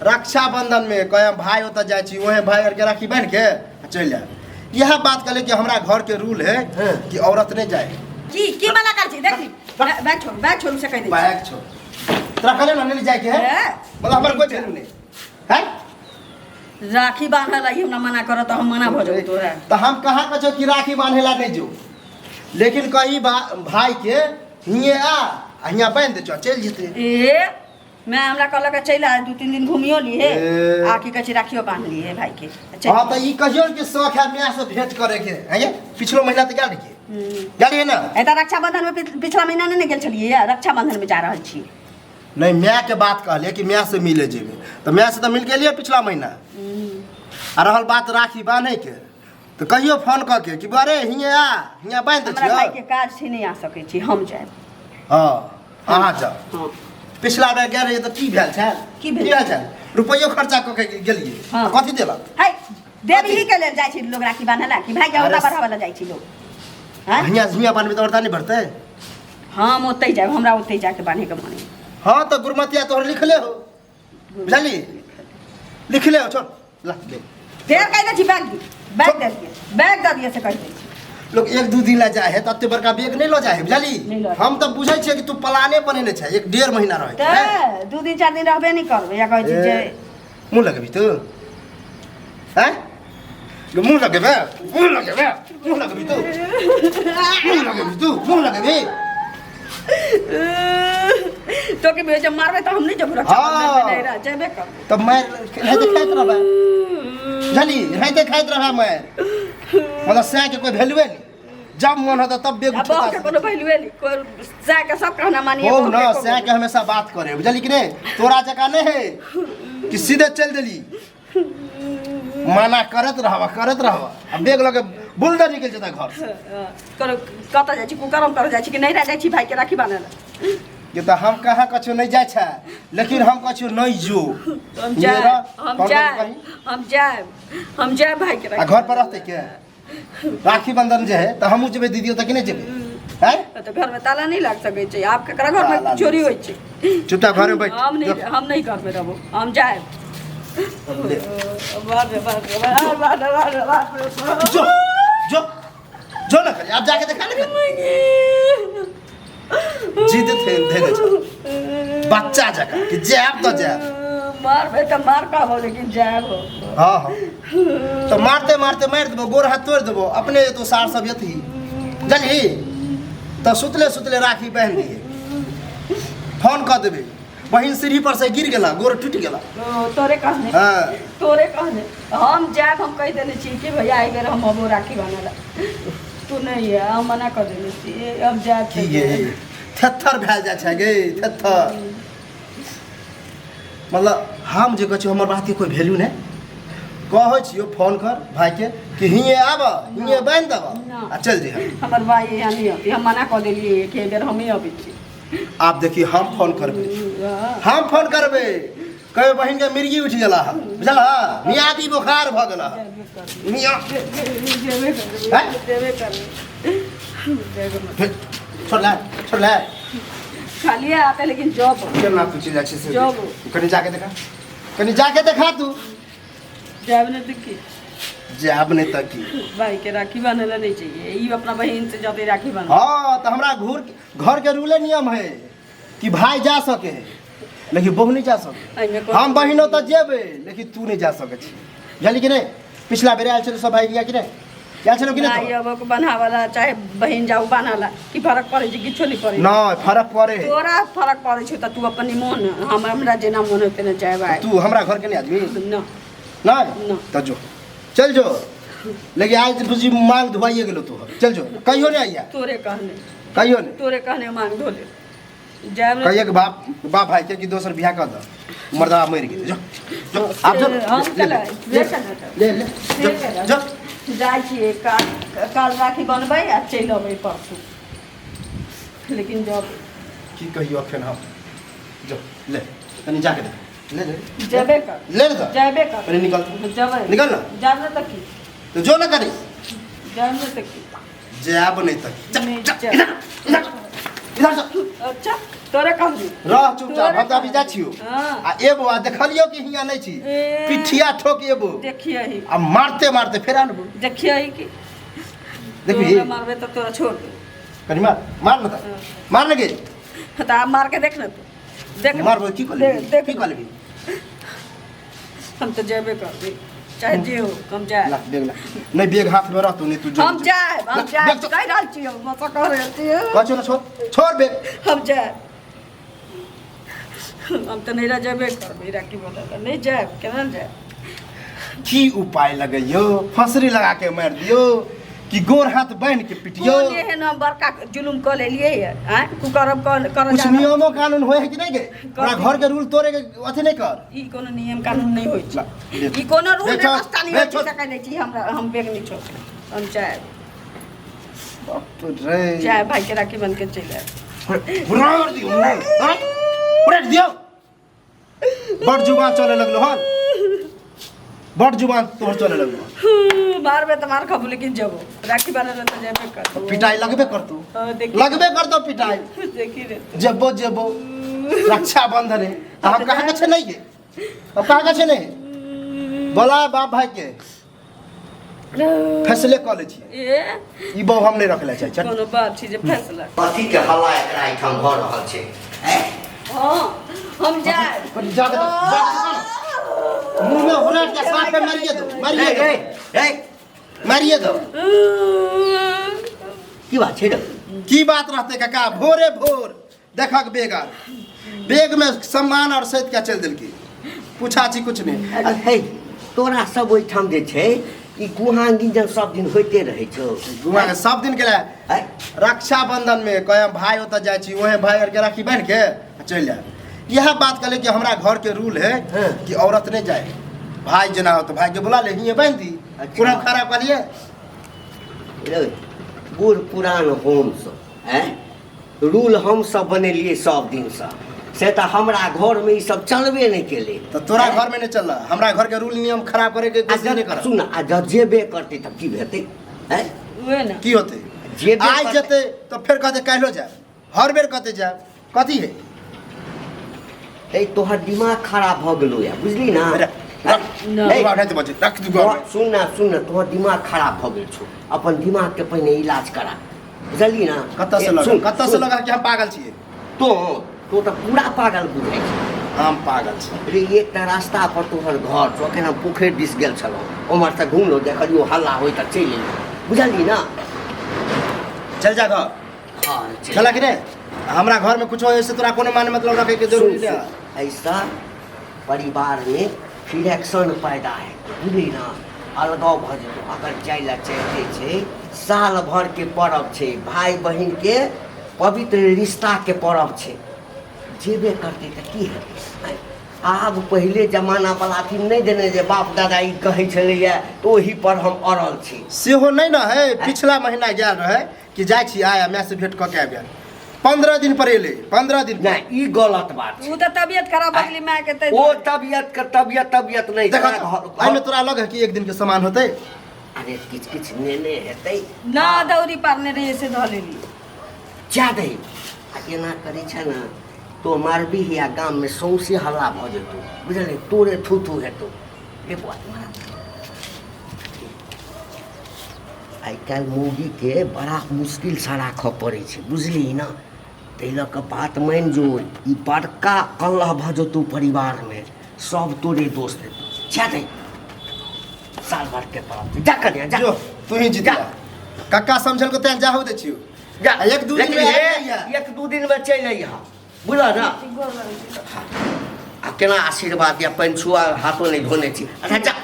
रक्षाबंधन में कहे हम भाई ओतऽ जाइ छी ओहे भाई आरके राखी बान्हि के आ चलि आयब। इएह बात कहले कि हमरा घर के रूल है कि औरत नहीं जाए। की की मना कर छी देखी, बैग छोड़, बैग छोड़ से कह दे। बैग छोड़, तोरा कहले ना नहीं जाए के है। हैं? मतलब हमर कोई वैल्यू नहीं है। राखी बांधल आई हमरा मना करत तो हम मना भ जाऊ तोरा। तो हम कहाँ कहो कि राखी बांधेला नहीं जो, लेकिन कही भाई के हिये आ आ हियाँ बांधि दे चल जेते। ए मैं हमरा कहलक चलि आ, 2-3 दिन घूमियो लिए। ए। आ की कहै छै राखियो बांध लिए भाई के। चलि। हाँ तो ई कहियो कि शौक है माय से भेंट करे के है ये? पिछलो महीना तो गेल रहिए। गेल रहिए ना? ए तऽ रक्षाबंधन में पिछला महीना नहि ने गेल छलियै या, रक्षाबंधन में जा रहल छी। नहीं माय के बात कहलिए कि माय से मिले जेबे, तो माय से तो मिल गेलिए पिछला महीना। आ रहल बात राखी बांधे के, तो कहियो फोन कऽ के कि अरे हियाँ आ, हियाँ बांधि दै हमरा छियौ। भाई के काज छै, नहि आ सकै छी, हम जायब। हाँ अहाँ जाउ। हाँ। पिछला बेर गेल रहियै तऽ की भेल छल? की भेल? की भेल छल? रुपैयो खर्चा कऽ के गेलियै। हाँ। कथी देलक? है, देवी के लेल जाइ छी लोग राखी बान्है ला कि भाई के औरदा अरे बढ़ाबै ला जाइ छी लोग? हैं? हियाँ हियाँ बान्हबै तऽ औरदा नहि बढ़तै? हम ओतै जायब, हमरा ओतै जाके बान्है के मन अइ। हाँ तऽ गुरमतिया तोहर लिखले हो, बुझली? लिखले हो, छोड़ ला ले। फेर कहि दै छी बैग दी, बैग दे दिए, बैग दे दिए से कहि दै छी। लोग 1-2 दिन ला जाए है तऽ एते बड़का बैग नहि लऽ जाए है, बुझली? नहि लऽ जाए। हम तऽ बुझै छियै कि तू प्लाने बनेने छै 1-1.5 महीना रहै तऽ 2 दिन 4 दिन रहबे नहि करबै, या कहै छी जे मुँह लगेबही तू? हैं? मुँह लगेबे? मुँह लगेबे? मुँह लगेबही तू? मुँह लगेबही तू? मुँह लगेबही? तो के बेच मारबे तऽ हम नहि जब रक्षाबंधन में हाँ। नहि रह जेबे करबै। तब मारि राइते खाइत रहबै, बुझली? राइते खाइत रहबै मारि, मतलब सएह के कोई वैल्यूए नहीं, जब मन होता तब बेग आ बहू के उठेता। कोनो वैल्यूए नहीं, कोई सएह के सब कहना मानिए, बहू बहू ना के कोनो सएह के हमेशा बात करे, बुझली कि नहीं? तोरा जकाँ नहीं है कि सीधे चल देली, मना करत रहबा, करत रहबा, आ बेग लगे बुलडर निकल जेता घर से। करो कतऽ जाइ छी, कुकरम करऽ जाइ छी कि नैहरा जाइ छी भाई के राखी बान्है लए? ये तऽ हम कहाँ कछु नहीं जाइ छै, लेकिन हम कछु नहीं जो। हम जायब, मेरा हम कौन जायब, कही? हम जायब, हम जायब भाई के आ राखी घर पर रहते के राखी बंधन जे है तऽ हमहूँ जेबै दीदी ओतऽ कि नहि जेबै? हैं? तऽ घर में ताला नहीं लाग सकै छै, आप केकरा घर में ताला चोरी नहीं। होइ छै? चुपचाप घर में बैठ। हम नहीं, जो। हम नहीं घर में रहबो, हम जायब। ले। बाप रे बाप रे बाप रे बाप रे बाप रे बाप। जो जो जो ना करी, आप जाके देखा ना करी। जिद थे धैने छल बच्चा जकाँ कि जायब तऽ जायब। मारबै तऽ मार कहबो, लेकिन जायब। हाँ हाँ तऽ मारते मारते मारि देबो, गोर हाथ तोड़ि देबो अपने, तो सार सब यथी जानही। तऽ सुतले सुतले राखी बान्हि दिहे, फोन कऽ देबै, बहिन सीढ़ी पर से गिर गेला, गोर टूटि गेला। ओ, तोरे कहने। हाँ। तोरे कहने हम जायब, हम कहि देने छी कि भैया एहि बेर हम अबो राखी बान्है ला, तू नहीं है, हम मना कर देने छी, हम जायब। की गे थेथर भए जाइ छै गे थेथर, मतलब हम जे कहै छियै हमर बातके कोई वैल्यू नहि। कहै छियौ फोन कर भाईके कि हिये आब, हिये बान्हि देब ना। आ चलि जइहे। हमर भाई यहाँ नहीं अबी, हम मना कऽ देलियै कि एहि बेर हमही अबै छी। आब देखियौ हम फोन करबै, हम फोन करबै, कहियो बहिन के मिर्गी उठि गेला हँ, बुझल हँ? मियादी बोखार भऽ गेला हँ। मियाँ जेबे करबै, हैं? जेबे करबै। छोड़ ले, छोड़ ले। खाली आते लेकिन जॉब केना तू चलि जाइ छी से? जॉब। कनी जाके देखा, कनी जाके देखा तू। जायब नहि तऽ की? जायब नहि तऽ की? भाई के राखी बान्है लए नहि चाहिए, ई अपना बहिन से जते राखी बान्ह। हाँ तऽ हमरा घर के रूले नियम है कि भाई जा सके है लेकिन बहू नहीं जा सके। एहिमे कोनो- हम बहिनो तऽ जेबै लेकिन तू नहीं जा सकै छी, बुझली कि नहि? पिछला बेर आयल छलै सब भाई कि नहि? आयल छलौ कि नहि भाई तोहर? अब के बन्हावला चाहे बहिन जाऊ बन्हाला की फरक पड़ै छै? किछो नहि पड़ै। नहि फरक पड़े है। तोरा फरक पड़ै छै तऽ तू अपन मोन, हमरा जेना मोन होतै ने चाहे भाई। तू हमरा घर के नहि आदमी? न। नहि? न। तऽ जो चल जो, लेकिन आज बुझी मांग धोआइए गेलो तोहर, चल जो, कहियो नहि आइया। तोरे कहने। कहियो नहि। तोरे कहने मांग धो ले जायब ने। कहिए के बाप बाप भाई के कि दोसर बियाह कर दो, मर्दवा मरि गेलै, जो जो आब जो। हम ले, चलै, ले, ले चलै। ले ले जो जो। जाइ छियै, काल राखी बनबै आ चलि अबै परसू, लेकिन जब की कहियो अखन हम, जो ले कनी जाके देख ले, ले जेबे कर। ले ले तो जेबे कर। कनी निकल। जेबै। निकल ना। जायब ने तऽ की? तो जो ना कनी। जायब ने तऽ की? जायब नहि तऽ की? जा, नहि जा, जायब। इधर इधर इधर जा। अच्छा। तोरे कहली रह चुपचाप, हम तऽ अभी जाइ छियौ। हाँ। आ एबो आ देखलियौ कि हियाँ नहि छी, ए। पिठिया ठोक एबो। देखिए ही। आ मारते मारते फेर आनबो। देखिए ही कि देखबी? तोरा मारबे तऽ तोरा छोड़ दे। कनि मार, मार ने तऽ, मार ने गे। तऽ आब मार के देख ने तू, देख ने। मारबो की कऽ लेबही? देख की कऽ लेबही? हम तऽ जेबे करबै, चाहे जे हो, हम जायब। ला, बेग ला। नहि बेग हाथमे रहतौ, नहि तू जो। हम जायब, हम ला, जायब। बेग कहि रहल छी, हम मसा कह रहल छी। कहै छियौ ने, छोड़, छोड़ बेग। हम जायब, हम तऽ नैहरा जेबे करबै राखी बन्धन लए। नहि जायब, केना जायब? की उपाय लगैयौ? फंसरी लगा के मारि दियौ कि गोर हाथ बान्हि के पिटियौ? कोन एहन हम बड़का जुलुम कऽ लेलियै ये आँय? कुकरम कर कर कुछ नियमो कानून होय है कि नहीं गे? हमरा घर के रूल तोड़े के अथी नहीं कर। ई कोनो नियम कानून नहीं होइ छै। ला, देख। ई कोनो रूल देख छोड़, व्यवस्था नहीं होइ देख छै। छोड़। सकै नहि छी हमरा, हम बेग नहि छोड़, हम जायब। बाप रे। जायब, भाई के राखी बन के चलि आयब। उड़ाड़ दियौ, उड़ाड़। उड़ाड़ दियौ। बड़ जुबान चले लगलो हन, बड़ जुबान तोहर चले लगलो। मारबे तऽ मार खबू, लेकिन जबो राखी बान्है लए तऽ जेबे करबो। पिटाई लगबे करतो। हाँ, देखी। लगबे करतो पिटाई। देखी रे। जेबो जेबो रक्षाबंधन है तऽ हम कहाँ के छै नहीं गे, हम कहाँ के छै नहीं। बोला बाप भाई के फैसले कऽ लै छियै। ए ई बहु हम नहि रखले चाहै छी। कोनो बात छै जे फैसला कथी के हल्ला एकरा एहिठाम भऽ रहल छै? ऐं? हाँ, हम जाए। कनि जा के जा के मुँह में हुरट के साथ में मारिए दो, मारिए ए, दो। ए, ए, मारिए दो। की बात छै रे? की बात रहते काका, भोरे भोर देखक बेगर बेग में सामान और सैत के चल देलकी, पूछा छी कुछ नहीं। अरे हे, तोरा सब ओहिठाम जे छै ई गुहा गिंजन सब दिन होइते रहै छौ। गुहा के सब दिन के लिए आँय? रक्षाबंधन में कहे हम भाई ओतऽ जाइ छी, ओहे भाई आरके राखी बान्हि के आ चलि आयब। इएह बात कहले कि हमरा घर के रूल है कि औरत नहीं जाए, भाई जेना हो तो भाई के बुला ले, हिये बान्हि दी। पूरा खराब कहलिए। रे, बूढ़ पुरान हम सब आँय रूल हम सब बनेलिए सब दिनसँ, से तऽ हमरा घरमे ई सब चलबे नहि केलै। तऽ तोरा घरमे नहि चलल, हमरा घरके रूल नियम खराब करैके आ कोशिश नहि कर। सुन, आ जब जेबे करतै तब की हेतै? आँय? उहे ने। की होतै? जेबे आइ करतै। जेतै तऽ फेर कहतै काल्हिो जायब, हर बेर कहतै जायब, कथी है? ए तोहर दिमाग खराब भऽ गेलौ या, बुझली ना? रख, रख, ना। ए, दिमाग नहि बचे, रख दिमाग। सुन ना, सुन ना, तोहर दिमाग खराब भऽ गेल छौ, अपन दिमाग के पहिने इलाज करा, बुझली ना? कतऽ से ए, लगा, सुन, कतऽ से सुन। लगा कि हम पागल छियै? तो तऽ पूरा पागल बुझाइ छै। हम पागल छी? रे, एकटा रास्ता पर तोहर घर छौ, अखन हम पोखरि दिस गेल छलहुँ, ओम्हर से घुमलहुँ, देखलियौ हल्ला होइ तऽ चलि एलियौ, बुझली ना? चल जा घर। हाँ, चलि। चला कि नहीं? हमरा घर में कुछ हो ऐसे तोरा कोनो माने मतलब रखे के जरूरी सुन, नहीं। सुन, ऐसा परिवार में फिरेक्शन पैदा है, बुझली ना? अलगाव भऽ जेतौ। अगर जाय लए चाहते छै, साल भर के पर्व छै, भाई बहिन के पवित्र रिश्ता के पर्व छै, जेबे करतै तऽ की हेतै? आब पहिले जमाना वाला अथी नहि देने जे बाप दादा ई कहै छलैया तऽ ओही पर हम अड़ल छी। सेहो नहि ने है। पिछला महीना गेल रहे कि जाइ छी आया माय से भेंट कऽ के आबि गेल, 15 दिन पर एलै, 15 दिन पर। नहि, ई गलत बात छै। उ तऽ तबियत खराब भऽ गेलै माय के तै ओ तबियत के तबियत तबियत नहि। देखो, तोरा घर- एहिमे तोरा लग है कि एक दिन के सामान होतै? अरे किछु किछु नेने हेतै। ना, दौरी पारने रहियै से धऽ लेलियै। जा दही, आ एना करै छै ने तो मारबी आ गाममे सौंसे हल्ला भऽ जेतौ, बुझलियै? तोरे थू थू हेतौ। रे बौआ, तुम्हारा आइ काल्हि मौगीके बड़ा मुश्किलसँ राखऽ पड़ै छै, बुझलिही ने? ताहि लऽ कऽ बात मानि जो, ई बड़का कलह भऽ जेतौ परिवारमे, सब तोरे दोष देतौ। जा दही, साल भरके पर्व छै, जा कनिया जा। जो तू ही जीत जा। कक्का समझल को तें जाहू दै छियौ। जा। एक दू दिन लेकिन में हे, आबि जइहे। एक दू दिन में चलि अइहा, बुझल ना? आ केना आशीर्वाद या पानि छुआ हाथो नहि धोने छी। अच्छा जा।